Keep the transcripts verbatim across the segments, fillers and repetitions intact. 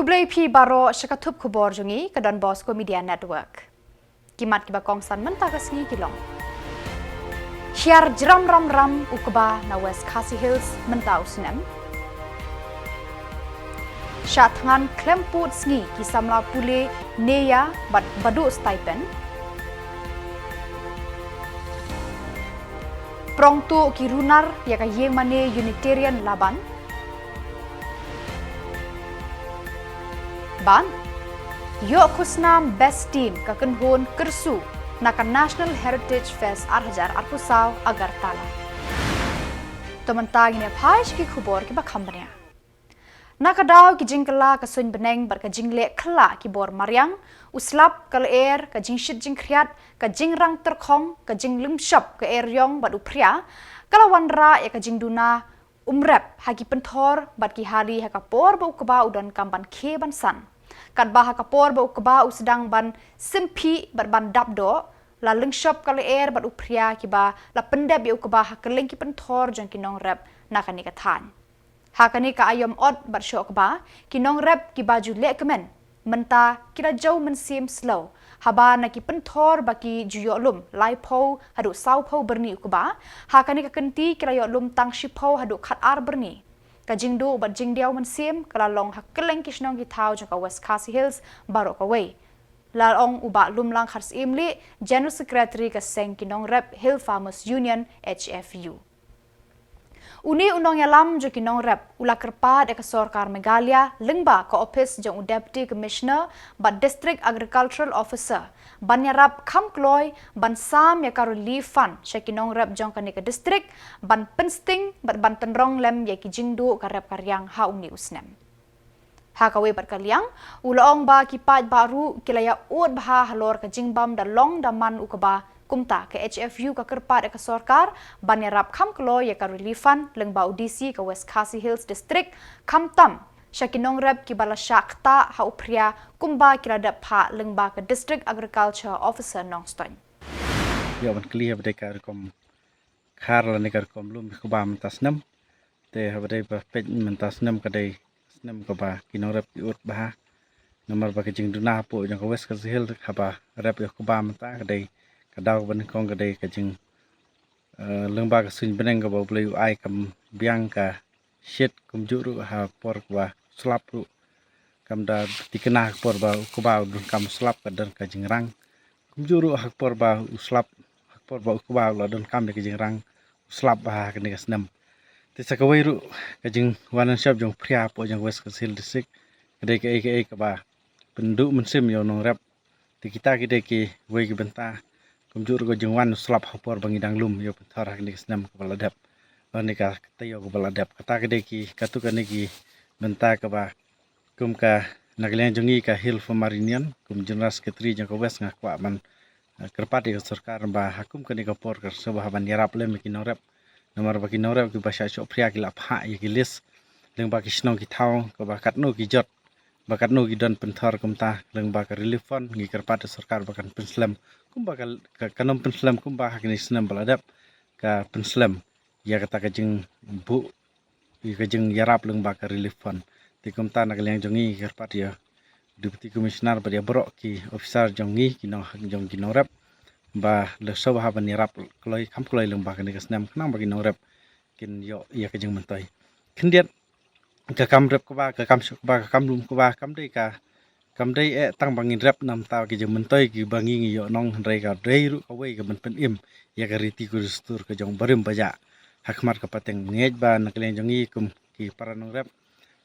Khublei phi baroh sha ka thup khubor jong ngi ka Don Bosco Media Network. Ki mat kiba kongsan mynta ka sngi ki long: Hiar jram ram ram u kba na West Khasi Hills mynta u snem. Shah thngan khlem pud sngi ki samla pule NEYA bad ba duh stipend. Prong tuh ki runar ïa ka ïingmane Unitarian Laban. Bad ïoh khusnam Best Team ka kynhun kyrsu na ka National Heritage Fest ar hajar arphew saw Agartala. To mynta ngin ïa phai sha ki khubor kiba kham bniah. Na ka daw ki jingkylla ka suiñ bneng bad ka jingleh kylla ki bor mariang, u slap ka lyer, ka jingshit jingkhriat, ka jingrang tyrkhong, ka jinglymshop ka eriong bad u phria, ka la wanrah ïa ka jingduna umrep ha ki pynthor bad ki hali ha ka por ba u kba u donkam ban khie ban san. Katba ha ka por ba u kba u sdang ban symphih bad ban dap doh, la lyngshop ka lyer bad u phria kiba la pyndep ïa u kba ha kylleng ki pynthor jong ki nongrep na kane ka thaiñ. Ha kane ka aïom ot bad shoh kba, ki nongrep kiba ju lehkmen mynta ki la jew mynsiem slem, haba na ki pynthor ba ki ju ïoh lum laiphew haduh sawphew byrni u kba, ha kane ka kynti ki la ïoh lum tang shiphew haduh khatar byrni. Ka jingduh bad jingdiaw mynsiem ka la long ha kylleng ki shnong ki thaw jong ka West Khasi Hills baroh kawei, la ong u Bah Lumlang Kharsyiemlieh, General Secretary ka seng ki nongrep Hill Farmers Union, H F U. Une u nongïalam jong ki nongrep u la kyrpad ïa ka sorkar Meghalaya lyngba ka ophis jong u Deputy Commissioner bad District Agricultural Officer ban ïarap kham kloi ban sam ïa ka relief fund sha ki nongrep jong kane ka district, ban pynsting bad ban tynrong lem ïa ki jingduh ka rep ka riang ha une u snem. Ha kawei pat ka liang, u la ong ba ki paidbah ruh ki la ïa ud bha halor ka jingbam da long da man u kba. Kumta ka H F U ka kyrpad ïa ka sorkar ban ïarap kham kloi ïa ka relief fund lyngba u D C ka West Khasi Hills District, khamtam sha ki nongrep kiba la shah ktah ha u phria kumba ki la dep phah lyngba ka District Agriculture Officer Nongstoiñ. Ïa ban kylli ha ba dei ka rukom khar lane ka rukom lum ïa u kba mynta snem. Te ha ba dei ba peit mynta snem ka dei snem kaba ki nongrep ki ud bha. Namar ba ka jingduna hapoh jong ka West Khasi Hills haba rep ïa u kba mynta ka dei ka daw kaba nyngkong ka dei ka jing, eh, lyngba ka suiñ bneng kaba U Blei u ai kam biang ka shit, kumjuh ruh ha por kaba slap ruh kam da thikna ha por ba u kba u donkam slap ka don ka jingrang. Kumjuh ruh ha por ba u slap, ha por ba u kba u la donkam ïa ka jingrang, u slap bha ha kane ka snem. Te sa kawei ruh ka jingwan shop jong u phria hapoh jong West Khasi Hills District ka dei kaei kaei kaba pynduh mynsiem ïa u nongrep. Te kita ki dei kiwei ki bynta kumjuh ruh ka jingwan u slap ha por ba ngi dang lum ïa u pynthor ha kane ka snem kaba la dep, lane ka taïew kaba la dep. Kata ki dei ki, katto katne ki bynta kaba kum ka na ka liang jong ngi ka Hill Farmer Union, kum General Secretary jong ka West nga kwah ban, eh, kyrpad ïa ka sorkar ba ha kum kane ka por ka sngewbha ban ïarap lem ïa ki nongrep. Namar ba ki nongrep kiba shah shoh phria ki la phah ïa ki list lyngba ki shnong ki thaw kaba katno ki jot, ba katno ki don pynthor. Kumta lyngba ka relief fund ngi kyrpad ïa sorkar ba kan pynslem kumba ka, ka, kan ym pynslem kumba ha kine snem ba la dep, ka pynslem ïa kata ka jingbuh ïa ka jingïarap lyngba ka relief fund. Te kumta na ka liang jong ngi ngi kyrpad ïa Deputy Commissioner bad ïa baroh ki officer jong ngi, ki nong, jong ki nongrep, ba la sngewbha ban ïarap kloi kham kloi lyngba kane ka snem khnang ba ki nongrep kin ïoh ïa ka jingmyntoi. Khyndiat ka kam rep kba, ka kam shoh kba, ka kam lum kba kam dei ka, kam dei eh tang ba ngin rep namar ki jingmyntoi kiba ngi ngi ïoh nong, hynrei ka dei ruh kawei ka ban pynim ïa ka riti ka dustur ka jong barim bajah ha khmat ka pateng. Ngeit ba na ka liang jong ngi kum ki para nongrep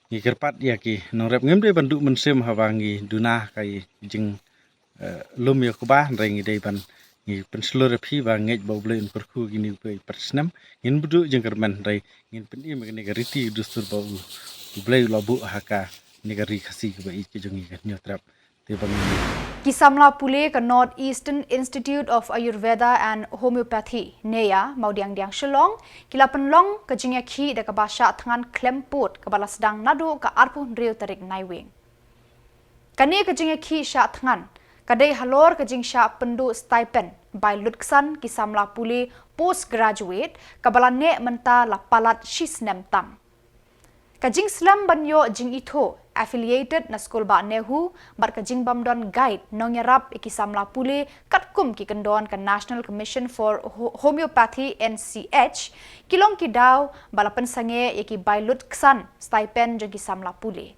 ngi kyrpad ïa ki nongrep, ngim dei ban duh mynsiem haba ngi duna ka jing, eh, lum ïa u kba, hynrei ngi dei ban, ngi pynshlur ïa phi ba ngeit ba U Blei un kyrkhu ïa kine kiwei pat ki snem. Ngin bduh jingkyrmen hynrei ngin pynim ïa kane ka riti dustur ba U, U Blei u la buh ha kane ka ri Khasi kaba ïeit ka jong ngi ka Hynñiewtrep. Te ba ngi Ki samla pule ka North Eastern Institute of Ayurveda and Homeopathy, NEYA, Mawdiangdiang Shillong, ki la pynlong ka jingïakhih da kaba shah thngan khlem pud kaba la sdang naduh ka arphew hynriew tarik Naiwieng. Kane ka jingïakhih shah thngan ka dei halor ka jingshah pynduh stipend bai lutksan ki samla pule post graduate kaba la neh mynta la palat shi snem tam. Ka jingslem ban ïoh jingithuh affiliated na skul bah NEHU bad ka jingbym don guide nongïarap ïa ki samla pule katkum ki kyndon ka National Commission for Ho- Homeopathy, N C H, ki long ki daw ba la pynsangeh ïa ki bai lut ksan stipend jong ki samla pule.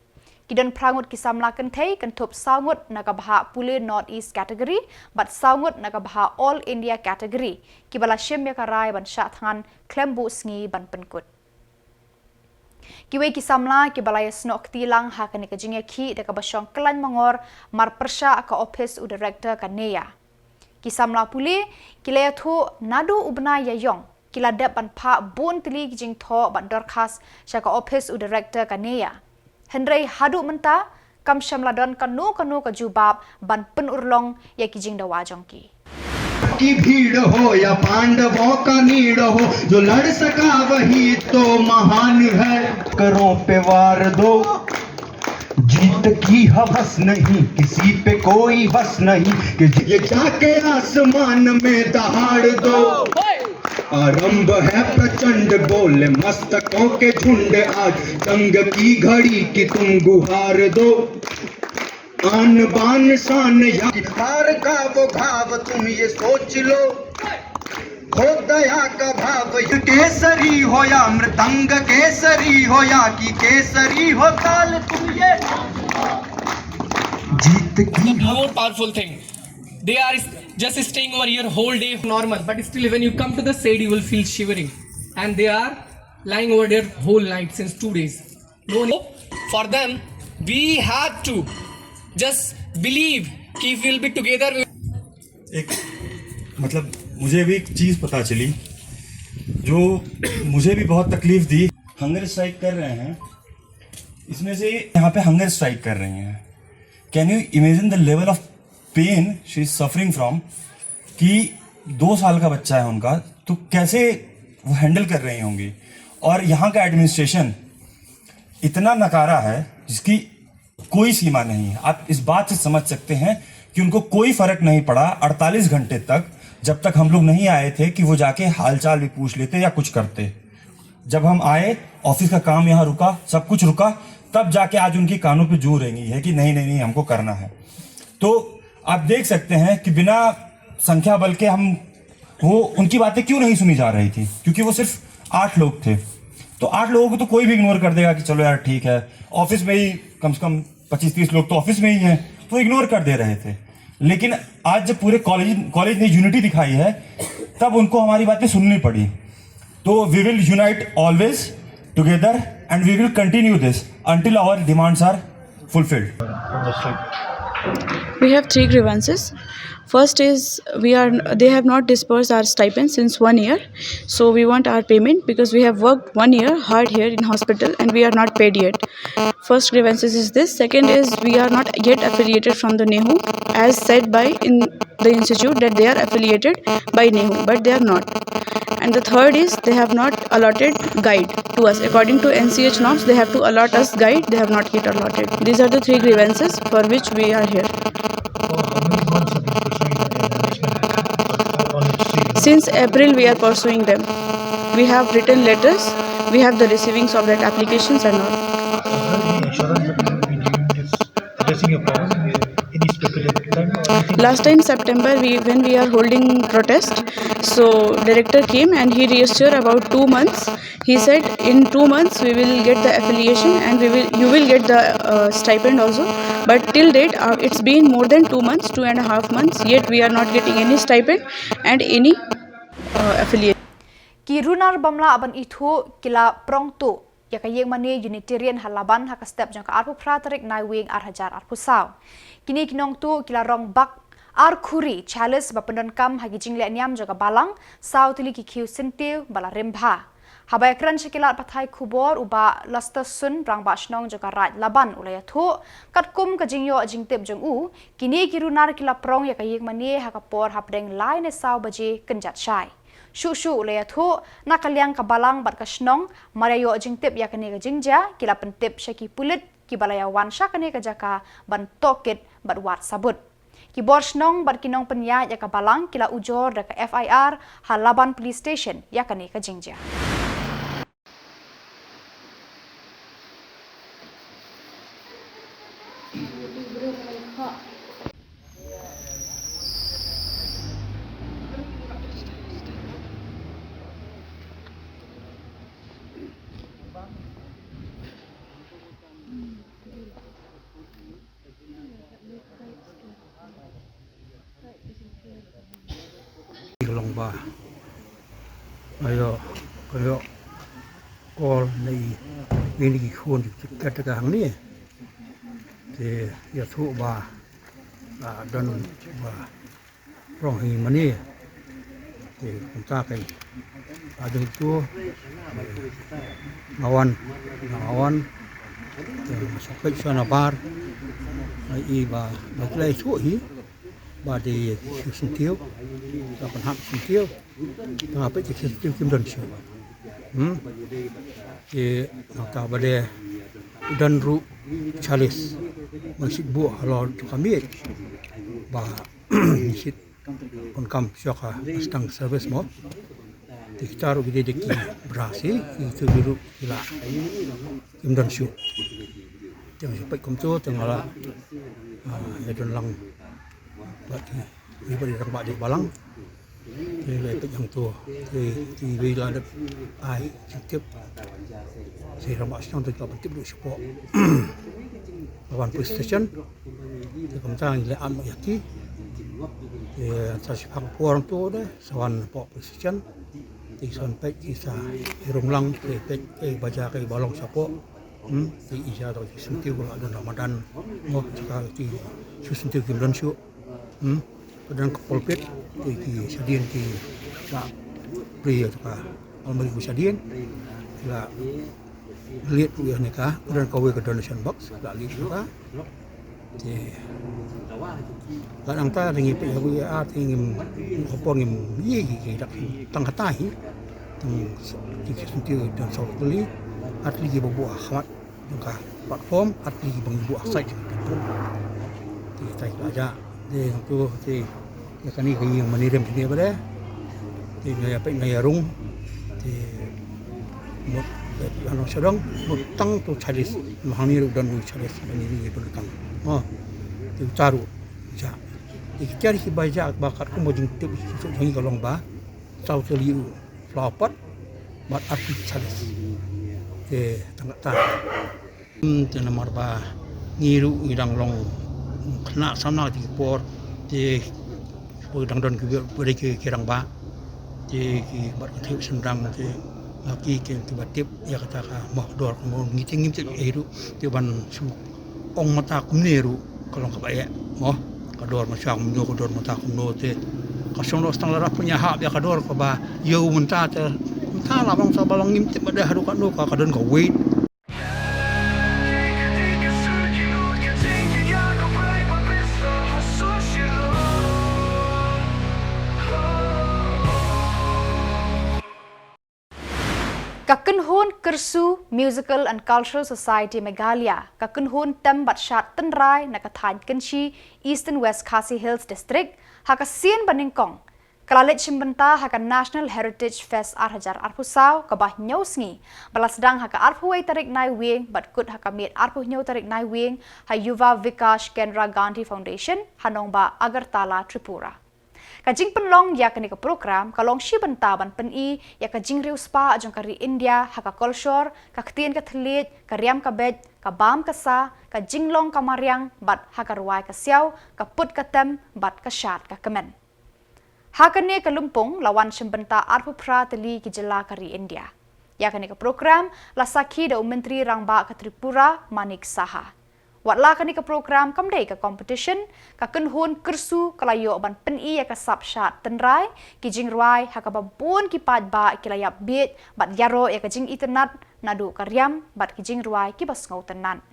Ki don phra ngut ki samla kynthei, kynthup saw ngut na ka bhah pule North East category bad saw ngut na ka bhah All India category, kiba la shim ïa ka rai ban shah thngan khlem buh sngi ban pynkut. Kiwei ki samla kiba la ïasnoh kti lang ha kane ka jingïakhih da kaba shong kyllaiñ mangor marpyrshah ka ophis u director ka NEHU. Ki samla pule ki la ïathuh naduh u bnai Ïaïong ki la dep ban phah bun tylli ki jingthoh bad dorkhas sha ka ophis u director ka NEHU. Hynrei haduh mynta kam shym la don kano kano ka jubab ban pynurlong ïa ki jingdawa jong ki. की भीड़ हो या पांडवों का नीड़ हो, जो लड़ सका वही तो महान है। करों पे वार दो, जीत की हवस नहीं किसी पे कोई बस नहीं, कि ये जाके आसमान में दहाड़ दो। आरंभ है प्रचंड बोल मस्तकों के झुंड, आज जंग की घड़ी की तुम गुहार दो। आन बान शान या हार का वो घाव, तुम ये सोच लो, हो दया का भाव। ये केसरी हो या मृदंग केसरी हो या कि केसरी हो ताल, तुम ये जीत की More powerful thing. They are just staying over here whole day normal, but still when you come to the shade, you will feel shivering. And they are lying over there whole night since two days. No hope for them. We have to just believe कि if we'll be together, एक मतलब मुझे भी एक चीज़ पता चली जो मुझे भी बहुत तकलीफ दी। हंगर स्ट्राइक कर रहे हैं, इसमें से यहाँ पे हंगर स्ट्राइक कर रही हैं। Can you imagine the level of pain she is suffering from? कि दो साल का बच्चा है उनका, तो कैसे वो हैंडल कर रही होंगी? और यहाँ का एडमिनिस्ट्रेशन इतना नकारा है जिसकी कोई सीमा नहीं है। आप इस बात से समझ सकते हैं कि उनको कोई फर्क नहीं पड़ा अड़तालीस घंटे तक, जब तक हम लोग नहीं आए थे कि वो जाके हालचाल भी पूछ लेते या कुछ करते। जब हम आए, ऑफिस का काम यहाँ रुका, सब कुछ रुका, तब जाके आज उनकी कानों पे जू रेंगी है कि नहीं नहीं नहीं, हमको करना है। तो आप देख सकते हैं कि बिना संख्या बल के हम वो उनकी बातें क्यों नहीं सुनी जा रही थी, क्योंकि वो सिर्फ आठ लोग थे। तो आठ लोगों को तो कोई भी इग्नोर कर देगा कि चलो यार ठीक है, ऑफिस में ही कम से कम पच्चीस तीस लोग तो ऑफिस में ही हैं, तो इग्नोर कर दे रहे थे। लेकिन आज जब पूरे कॉलेज कॉलेज ने यूनिटी दिखाई है, तब उनको हमारी बातें सुननी पड़ी। तो we will unite always together and we will continue this until our demands are fulfilled. We have three grievances. First is we are they have not disbursed our stipend since one year, so we want our payment because we have worked one year hard here in hospital and we are not paid yet. First grievances is this. Second is we are not yet affiliated from the NEHU as said by in the institute that they are affiliated by NEHU, but they are not. And the third is they have not allotted guide to us. According to N C H norms, they have to allot us guide. They have not yet allotted. These are the three grievances for which we are here. For how many months have you been pursuing the management action for, for all its students? Since April, we are pursuing them. We have written letters. We have the receivings of that applications and all. Is there any assurance that you will be doing this, addressing your problem in any specific time or anything? Last time September, we when we are holding protest, so director came and he reassured about two months. He said in two months we will get the affiliation and we will you will get the uh, stipend also. But till date, uh, it's been more than two months, two and a half months. Yet we are not getting any stipend and any uh, affiliation. Ki runar bym lah ban ithuh ki la prong tuh ïa ka ïingmane Unitarian ha Laban ha ka step jong ka arphew phra tarik Naiwieng ar hajar arphew saw. Kine ki nongtuh ki la rong bak ar khuri chalice ba pyndonkam ha ki jingleh niam jong ka balang, saw tylli ki khiew syntiew ba la rim bha. Haba ïakren sha ki lad pathai khubor u Bah Lester Sun, rangbah shnong jong ka Raid Laban, u la ïathuh katkum ka jingïoh jingtip jong u, kine ki runar ki la prong ïa ka ïingmane ha ka por hapdeng lai ne saw baje kynjat shai. Shuh shuh u la ïathuh, na ka liang ka balang bad ka shnong, mar ïa ïoh jingtip ïa kane ka jingjia, ki la pyntip sha ki pulit kiba la ïa wan sha kane ka jaka ban tohkit bad wad sabut. Ki bor shnong bad ki nongpynïaid ïa ka balang ki la ujor da ka F I R ha Laban Police Station ïa kane ka jingjia. Ka long ba nga ïoh, ka ïoh call na i, ine ki khun ki kat ka hangne. Te ïathuh ba, ba don ba rong hi mane. Te kumta kein. Adang tu nga wan, nga wan. Te nga sa peit sha na bar. Nga i ba, ba ki la ïathuh hi. Ba dei ki syntiew, ka pynhap syntiew. Nga peit ki syntiew kim don shuh. Hmm. Te nangta ba dei don ruh Charles. Nga shait buh halor jong ka miej. Ba shait pyndonkam shuwa ka sdang service mo. Te kita ruh ki dei ki bra shi, ki tu ruh ki la kim don shuh. Te nga peit kumto te nga la, ah, ïa don lang bad ki, ki bad i rangbah dei balang. Te la peit hangto te, te wei la dep ai jingtip. Te rangbah shnong te ka ban tip ruh shapoh Lawan Police Station. Te kumta ngi la ap noh ïa ki. Te sa shiphang por hangto de sa wan hapoh Police Station. Te sa wan peit ki sa rung lang te peit, eh, ba ja ka ba long shapoh. Hmm, te i ja to ki syntiew la don Ramadan. Mo, ka ki shu syntiew kim don shuh. Hmm, ka don ka pulpit, te ki shadien ki la pri ïa ka almari ba shadien. La liat ruh ïa kane ka, ka don kawei ka donation box, la liat ruh ka. Te la nangta te ngi peit ha kawei, ah, te ngim, ngim khopor ngim ïa ki, ki dak tang kata hi. Tang ki, ki syntiew don saw tylli, ar tylli kiba buh ha khmat jong ka platform, ar tylli kiba ngi buh ha side jong ka platform. Te tai la ja. Te tu te ïa kane ka ïing mane rem kine ba dei. Te nga ïa peit nga ïa rung. Te mut, eh, ano sha dong, mut tang tu Charles, ma hangne ruh don u Charles, mane ni pun tang. Oh, te uta ruh ja. Te ki tiar kiba ja ba katkum ba jingtip ki suk jong ngi ka long ba saw tylli u flower pot bad ar tylli Charles. Te tang kata. Hmm, te namar ba ngi ruh ngi dang long khynnah samla kata ki por, te poi dang don kiba, ba dei ki, ki rangbah. Te ki bad ka thep sendang te nga ki, ki, kiba tip ïa kata ka mah dor kumno, ngi te ngim tip ei ruh te ban shu ong mynta kumne ruh ka long kaba eh mo. Ka dor mynta kumno, ka dor mynta kumno te ka shong noh tang lada pynïahap ïa ka dor kaba ïew mynta te mynta la bang sa ba long ngim tip ba dei haduh katno ka, ka don ka weight. Ka kynhun Kyrsu Musical and Cultural Society Meghalaya, ka kynhun tem bad shad tynrai na ka thaiñ Kynshi, Eastern West Khasi Hills District, ha ka sien ba nyngkong ka la leit shim bynta ha ka National Heritage Fest ar hajar arphew saw kaba hynñiew sngi, ba la sdang ha ka arphew wei tarik Naiwieng bad kut ha ka miet arphew hynñiew tarik Naiwieng ha Yuva Vikash Kendra Gandhi Foundation ha nongbah Agartala, Tripura. Ka jingpynlong ïa kane ka program ka long shi bynta ban pyni ïa ka jingriewspah jong ka ri India ha ka kolshor, ka ktien ka thylliej, ka riam ka beit, ka bam ka sa, ka jinglong ka mariang bad ha ka rwai ka siaw, ka put ka tem bad ka shad ka kmen. Ha kane ka lympung la wan shim bynta arphew phra tylli ki jylla ka ri India. Ïa kane ka program la sakhi da u Myntri Rangbah ka Tripura, Manik Saha. Wat la kane ka program kam dei ka competition, ka kynhun Kyrsu ka la ïoh ban pyni ïa ka sap shad tynrai, ki jingrwai ha kaba bun ki paidbah ki la ïap bieit bad ïaroh ïa ka jingitynnat naduh ka riam bad ki jingrwai kiba sngewtynnat.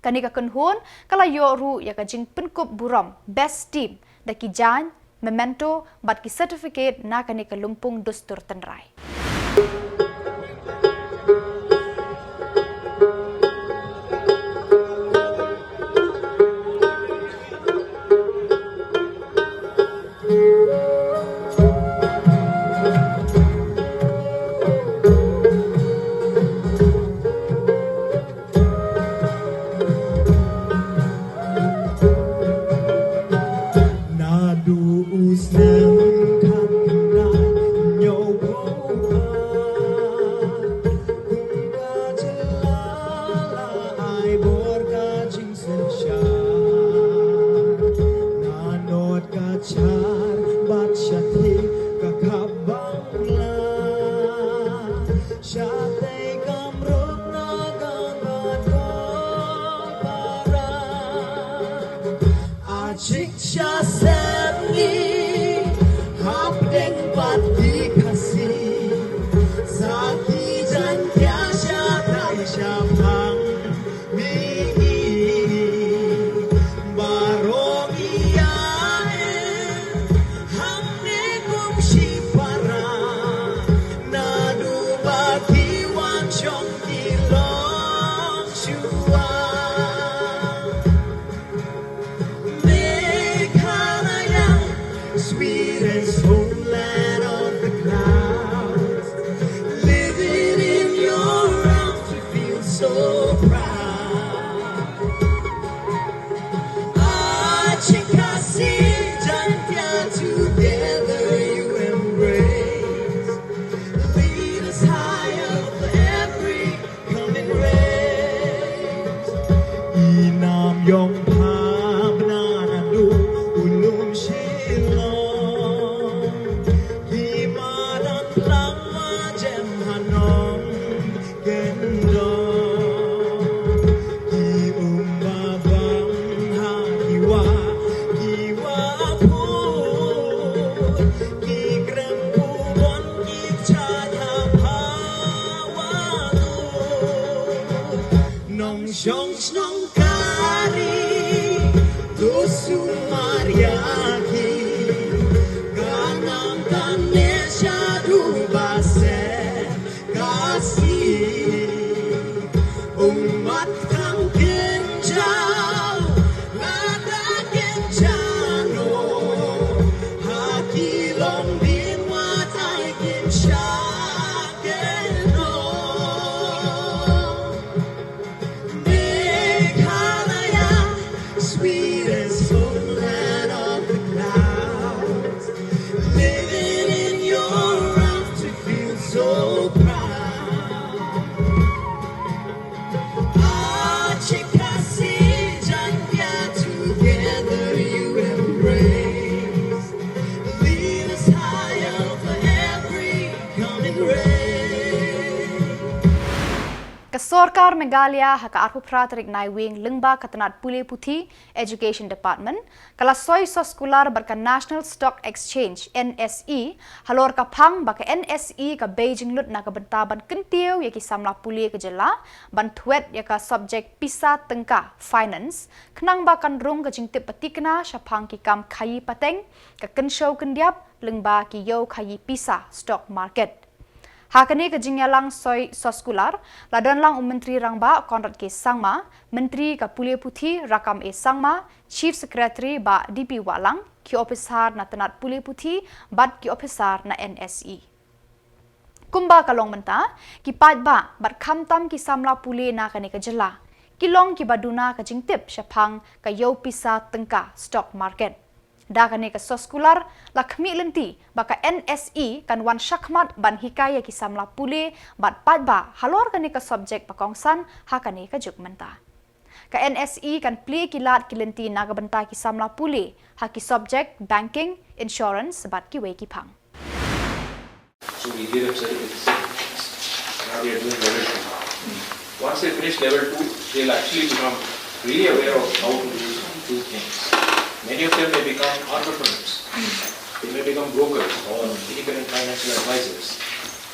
Kane ka kynhun ka la ïoh ruh ïa ka jingpynkup burom Best Team da ki jaiñ, memento bad ki certificate na kane ka lympung dustur tynrai. Bor ka jingsynshar, na nod ka jar bad shathie ka khap bangla. Shatei kam rup na gan bad ko para. Ajik sha sem ngi hap deng bad ki Khasi. Sa ki Jaiñtia sha tai sha phang mi ngi. Baroh ngi ïa hangne kum shipara. Naduh ba ki wan shong ki long shuwa. Meghalaya, sweetest homeland of the clouds. Living in your arms, we feel so proud. Aceh, Khasi, Jaiñtia, together you embrace. Lead us high over every coming race. I Namïong Pabna naduh u lum Shillong, ki madan Plang, Majem, Hanong, Kendong, ki um ba bang ha ki wah, ki wah phut, ki krem bun, ki jait ha pha wah lut. Nongshong shnong ka ri, to sumar ïa ki. Ka nam ka ne shaduh ba seh ka sngi. Ummat kan kynjaw, lada kynjaw noh. Ha ki longdien wat ai kynshah kynnoh. Meghalaya, sweetest homeland of the clouds. Living in your arms, we feel so proud. Aceh, Khasi, Jaiñtia, together you embrace. Lead us high over every coming race. Ka Sorkar Meghalaya ha ka arphew phra tarik Naiwieng lyngba ka tnat pule puthi, Education Department, ka la soi soskular bad ka National Stock Exchange, N S E, halor ka phang ba ka N S E ka bei jinglut na ka bynta ban kyntiew ïa ki samla pule ka jylla ban thwet ïa ka subject pisa tyngka, finance, khnang ba kan rung ka jingtip ba thikna shaphang ki kam khaïi pateng, ka kynshew kyndiap lyngba ki ïew khaïi pisa, stock market. Ha kane ka jingïalang soi soskular, la don lang u Myntri Rangbah Conrad K Sangma, Myntri ka Pule Puthi Rakkam A Sangma, Chief Secretary Bah D P Wahlang, ki ophisar na tnat pule puthi bad ki ophisar na N S E. Kumba ka long mynta, ki paidbah bad khamtam ki samla pule na kane ka jylla ki long kiba duna ka jingtip shaphang ka ïew pisa tyngka, stock market. Da kane ka soskular, la khmih lynti ba ka N S E kan wan shakhmat ban hikai ïa ki samla pule bad paidbah halor kane ka subject ba kongsan ha kane ka juk mynta. Ka N S E kan plie ki lad ki lynti na ka bynta ki samla pule ha ki subject banking, insurance bad kiwei ki phang. So we give them certificates. Now they are doing level two. Once they finish level two, they'll actually become really aware of how to do, do things. Many of them may become entrepreneurs. They may become brokers or independent financial advisors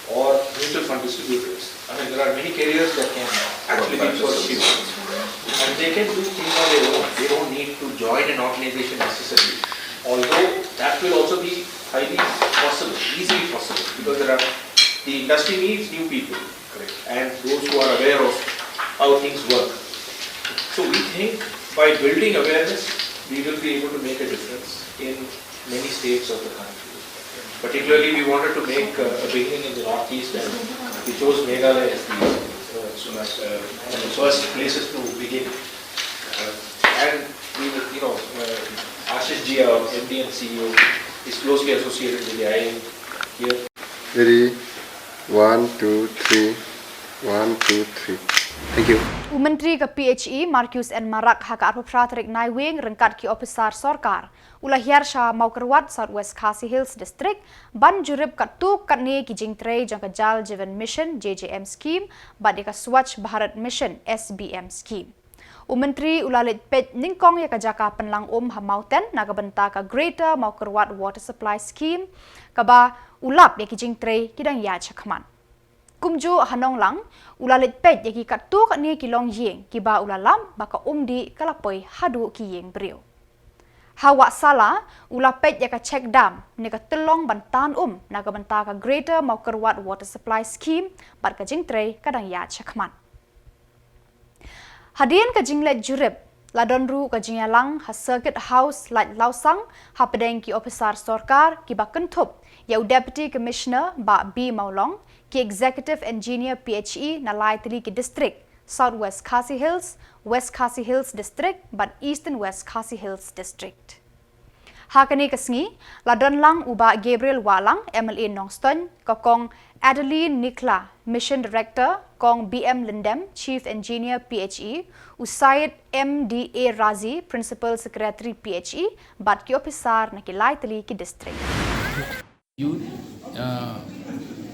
or mutual fund distributors. I mean, there are many careers that can actually be pursued. And they can do things on their own. They don't need to join an organization necessarily. Although that will also be highly possible, easily possible, because there are, the industry needs new people, correct, and those who are aware of how things work. So we think by building awareness, we will be able to make a difference in many states of the country. Particularly, we wanted to make uh, a beginning in the Northeast, and we chose Meghalaya as the, uh, so, uh, one of the first places to begin. Uh, and we, will, you know, uh, Ashish ji, our M D and C E O, is closely associated with the I I M here. Ready? One, two, three. One, two, three. Thank you. U Myntri ka P H E Marcuise N Marak ha ka arphew phra tarik Naiwieng ryngkat ki ophisar sorkar u la hiar sha Mawkyrwat, South West Khasi Hills District, ban jurip katto katne ki jingtrei jong ka Jal Jeevan Mission, J J M scheme, bad ïa ka Swachh Bharat Mission, S B M scheme. U Myntri u la leit peit nyngkong ïa ka jaka pynlang um ha Mawten na ka bynta ka Greater Mawkyrwat Water Supply Scheme, kaba u lap ïa ki jingtrei ki dang ïaid shakhmat. Kumjuh ha Nonglang, u la leit peit ïa ki katto katne ki longïing kiba u la lap ba ka um dih ka la poi haduh ki ïing briew. Ha Watsala, u la peit ïa ka check dam ne ka tyllong ban tan um na ka bynta ka Greater Mawkyrwat Water Supply Scheme, bad ka jingtrei ka dang ïaid shakhmat. Hadien ka jingleit jurip, la don ruh ka jingïalang ha Circuit House Laitlawsang hapdeng ki ophisar sorkar kiba kynthup ïa u Deputy Commissioner Bah B Mawlong, ki Executive Engineer P H E na lai tylli ki district, South West Khasi Hills, West Khasi Hills District bad Eastern West Khasi Hills District. Ha kane ka sngi, la don lang u Bah Gabriel Wahlang, M L A Nongstoiñ, ka Kong Adeline Nicola, Mission Director, Kong B M Lyndem, Chief Engineer P H E, u Syed M D A Razi, Principal Secretary P H E, bad ki ophisar na ki lai tylli ki district. You, uh,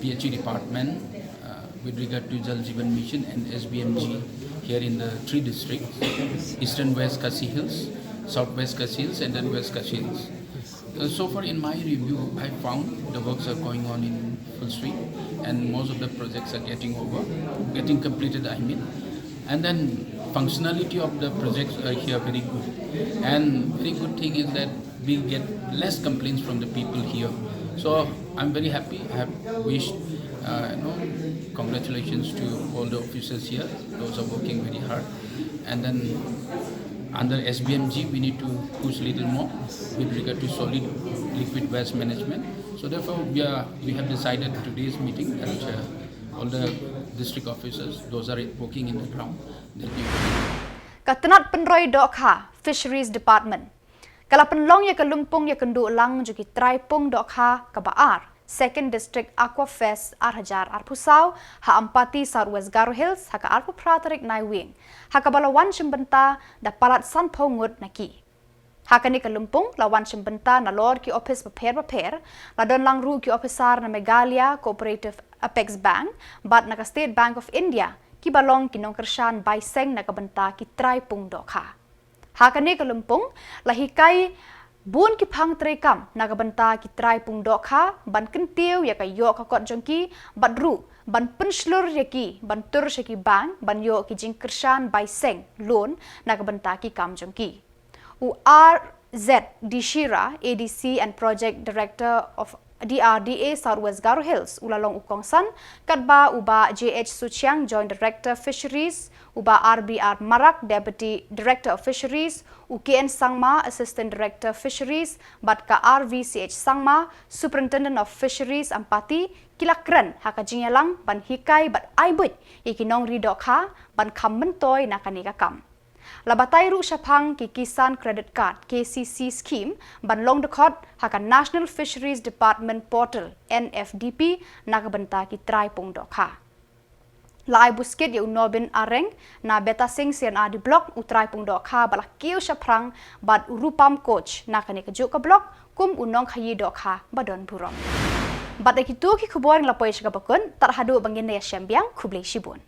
P H E department, uh, with regard to Jal Jeevan Mission and S B M G here in the three districts, Eastern West Khasi Hills, South West Khasi Hills, and then West Khasi Hills. Uh, so far in my review, I found the works are going on in full swing, and most of the projects are getting over, getting completed, I mean. And then functionality of the projects are here very good. And very good thing is that we get less complaints from the people here. So I'm very happy. I have wished, uh, you know, congratulations to all the officers here. Those are working very hard. And then under S B M G, we need to push little more with regard to solid liquid waste management. So therefore, we are, we have decided today's meeting that, uh, all the district officers, those are working in the ground, they'll be Ka tnat pynroi dohkha, Fisheries Department, ka la pynlong ïa ka lympung ïakynduh lang jong ki trai pung dohkha kaba ar, Second District Aqua Fest ar hajar arphew saw, ha Ampati, South West Garo Hills, ha ka arphew phra tarik Naiwieng, ha kaba la wan shim bynta da palat sanphew ngut na ki. Ha kane ka lympung, la wan shim bynta nalor ki ophis bapher bapher, la don lang ruh ki ophisar na Meghalaya Cooperative Apex Bank bad na ka State Bank of India, kiba long ki nongkyrshan bai seng na ka bynta ki trai pung dohkha. Ha kane ka lympung, la hikai bun ki phang treikam na ka bynta ki trai pung dohkha, ban kyntiew ïa ka ïoh ka kot jong ki, bad ruh ban pynshlur ïa ki ban tur sha ki bank ban ïoh ki jingkyrshan bai seng, loan, na ka bynta ki kam jong ki. U R Z D Shira, A D C and Project Director of D R D A South West Garo Hills, u la long u kongsan, katba u Bah J H Suchiang, Joint Director Fisheries, u Bah R B R Marak, Deputy Director of Fisheries, u K N Sangma, Assistant Director Fisheries, bad ka R V C H Sangma, Superintendent of Fisheries Ampati, ki la kren ha ka jingïalang ban hikai bad ai buit ïa ki nongri dohkha ban kham myntoi na kane ka kam. La batai ruh shaphang ki Kisan Credit Card, K C C scheme, ban long dkhot ha ka National Fisheries Department Portal, N F D P, na ka bynta ki trai pung dohkha. La ai buskit ïa u Nobin Areng na Betasing C and R D Block, u trai pung dohkha ba la kiew shaphrang, bad u Rupam Koch na kane kajuh ka block kum u nongkhaïi dohkha ba don burom. Bad da kito ki khubor ngi la poi sha kaba kut, tad haduh ba ngin ïashem biang, khublei shibun.